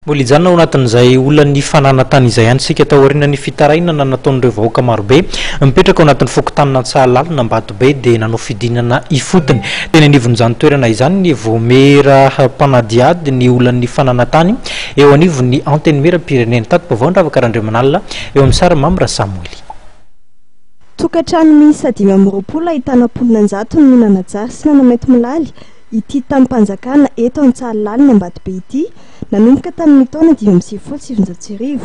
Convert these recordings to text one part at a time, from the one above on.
Mbola hijanona ao anatin'izay olan'ny fananan-tany izay ihany isika taorian'ny fitarainana nataon'ireo vahoaka marobe mipetraka ao anatin'ny fokontanin'Antsahalalina Ambatobe dia nanao fidinana ifotony teny anivon'izany toerana izany ny vaomiera mpanadihady ny olan'ny fananan-tany eo anivon'ny Antenimierampirenena. Tati-baovao ny Ravaka Randriamanalina eo amin'ny sary Mamy Rasamoely. Tokantrano miisa 25 ahitana mponina an-jatony no nanajary sy nanamaintimolaly ity tanim-panjakana eto Antsahalalina Ambatobe ity nanomboka tamin'ny taona 1995.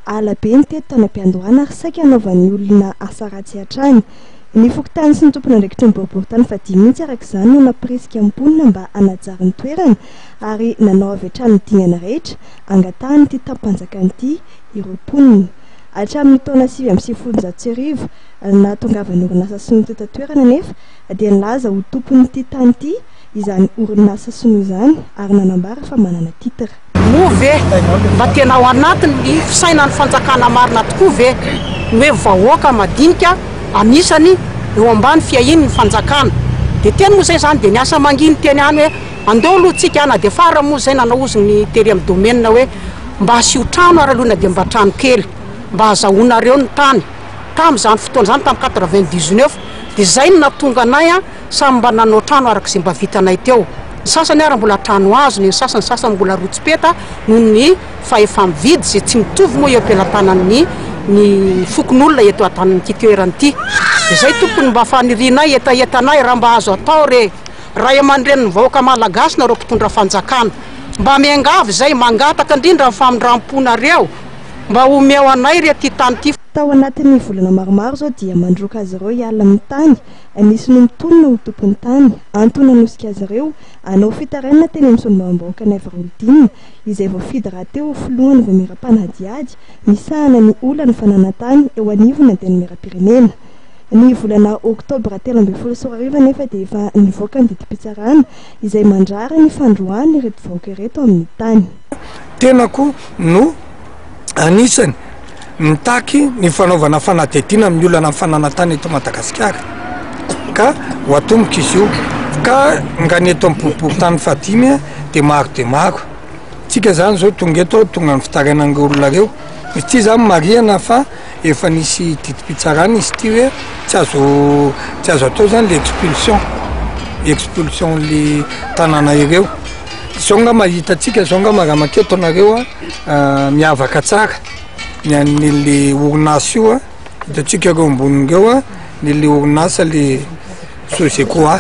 Ala be ny teto tany am-piandohana ary saika hanaovan'ny olona asa ratsy hatrany. Ny fokontany sy ny tompon'andraikitry ny boriborintany fahadimy mihitsy araka izany no nampirisika ny mponina mba hanajary ny toerana ary nanao avy hatrany ny dingana rehetra angatahany ity tanim-panjakana ity ireo mponina. Hatramin'ny taona 1999 nahatongavan'ny orinasa sinoa teto an-toerana anefa dia nilaza ho tompon'ity tany ity izany orinasa sinoa izany ary nanambara fa manana titre. Moa ve mba tena ao anatin'ny fisainan'ny fanjakana marina tokoa ve ny hoe vahoaka madinika anisany eo ambany fiahian'ny fanjakana? Dia teny moa izay izany dia niasa manginy teny ihany hoe andeo aloha tsika na dia farany moa izay nanao ozy ny tery amin'ny domaine hoe mba asio trano ary aloha na dia mba trano kely mba azahoanareo ny tany tamin'izany fotoana izany tamin'ny 99 dia izay no nahatonga anay samy mba nanao trano araka izay mba vitanay teo. Ny sasany ary mbola trano hazo ny sasany, ny sasany mbola rotsopeta noho ny fahefa-mividy izay tsy mitovy moa eo am-pelatanan'ny ny fokonolona eto an-tanin'ity toerana ity. Izay tompoko no mba fanirianay, hetahetanay raha mba azo atao re ray aman-drenin'ny vahoaka malagasy nareo mpitondra fanjakana. Mba miangavy izay, mangataka indrindra ny famindram-ponareo mba omeo anay re ity tany ity. Tao anatin'ny volana maromaro izao dia mandroaka azy ireo hiala amin'ny tany ny sinoa mitonona ho tompon'ny tany, antony nanosika azy ireo hanao fitarainana teny amin'ny solombavambahoaka Naivo Raholdina, izay voafidy rahateo ho filohan'ny vaomiera mpanadihady misahana ny olan'ny fananan-tany eo anivon'ny Antenimierampirenena. Ny volana oktobra 2013 anefa dia efa nivoaka ny didim-pitsarana izay mandrara ny fandroahana ireto vahoaka ireto amin'ny tany. Tenako no anisany mitaky ny fanaovana fanadihadiana amin'ny olana amin'ny fananantany eto Madagasikara ka ho atomboka izy io ka nga ny eto amin'ny boriborintany fahadimy dia maro dia maro tsika zany zao tonga eto tonga ny fitarainan'ireo olona ireo izy ity zany marihana fa efa nisy didim-pitsarana izy ity hoe tsy azo tsy azo atao zany le expulsion expulsion le tanàna ireo zao nga mahita antsika zao nga raha maketo nareo a miavaka tsara ny an'le orinasa io a hitantsika ireo amboniny ireo a ny le orinasa le Sogecoa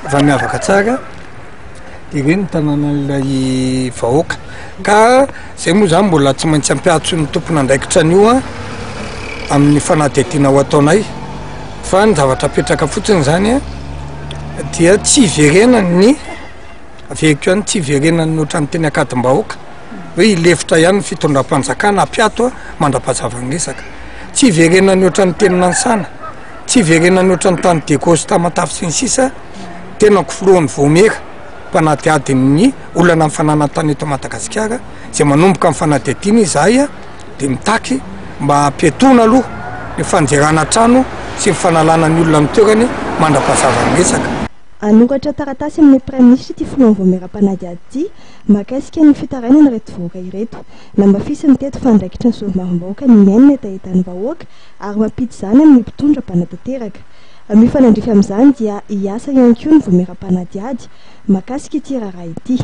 efa miavaka tsara ireny ny tanànan'ilay vahoaka ka zay moa zany mbola tsy maintsy ampiatso ny tompon'andraikitra an'io a amin'ny fanadihadiana ho ataonay fa ny zavatra apetraka fotsiny zany a dia tsy hiverenan'ny averiko ihany tsy hiverenan'ny ohatran'ny teny Ankadimbahoaka hoe hilefitra ihany ny fitondram-panjakana hampiato a mandra-pahazava ny resaka tsy hiverenan'ny ohatran'ny teny Nansana tsy hiverenan'ny ohatran'ny tany Diego sy Tamatave sy ny sisa tenako filohan'ny vaomiera mpanadihady ny olana amin'ny fananan-tany eto Madagasikara izay manomboka amin'ny fanadihadiana izahay dia mitaky mba hampiatoana aloha ny fanjerana trano sy ny fanalana ny olona amin'ny toerany mandra-pahazava ny resaka. Hanoratra taratasy amin'ny Praiminisitra ity filohan'ny vaomiera mpanadihady ity mahakasika ny fitarainana ireto vahoaka ireto. Namafisiny teto fa andraikitry ny solombavambahoaka ny mihaino ny hetahetan'ny vahoaka ary mampita izany amin'ny mpitondra mpanatanteraka. Mifanandrify amin'izany dia hiasa ihany koa ny vaomiera mpanadihady mahakasika ity raharaha ity.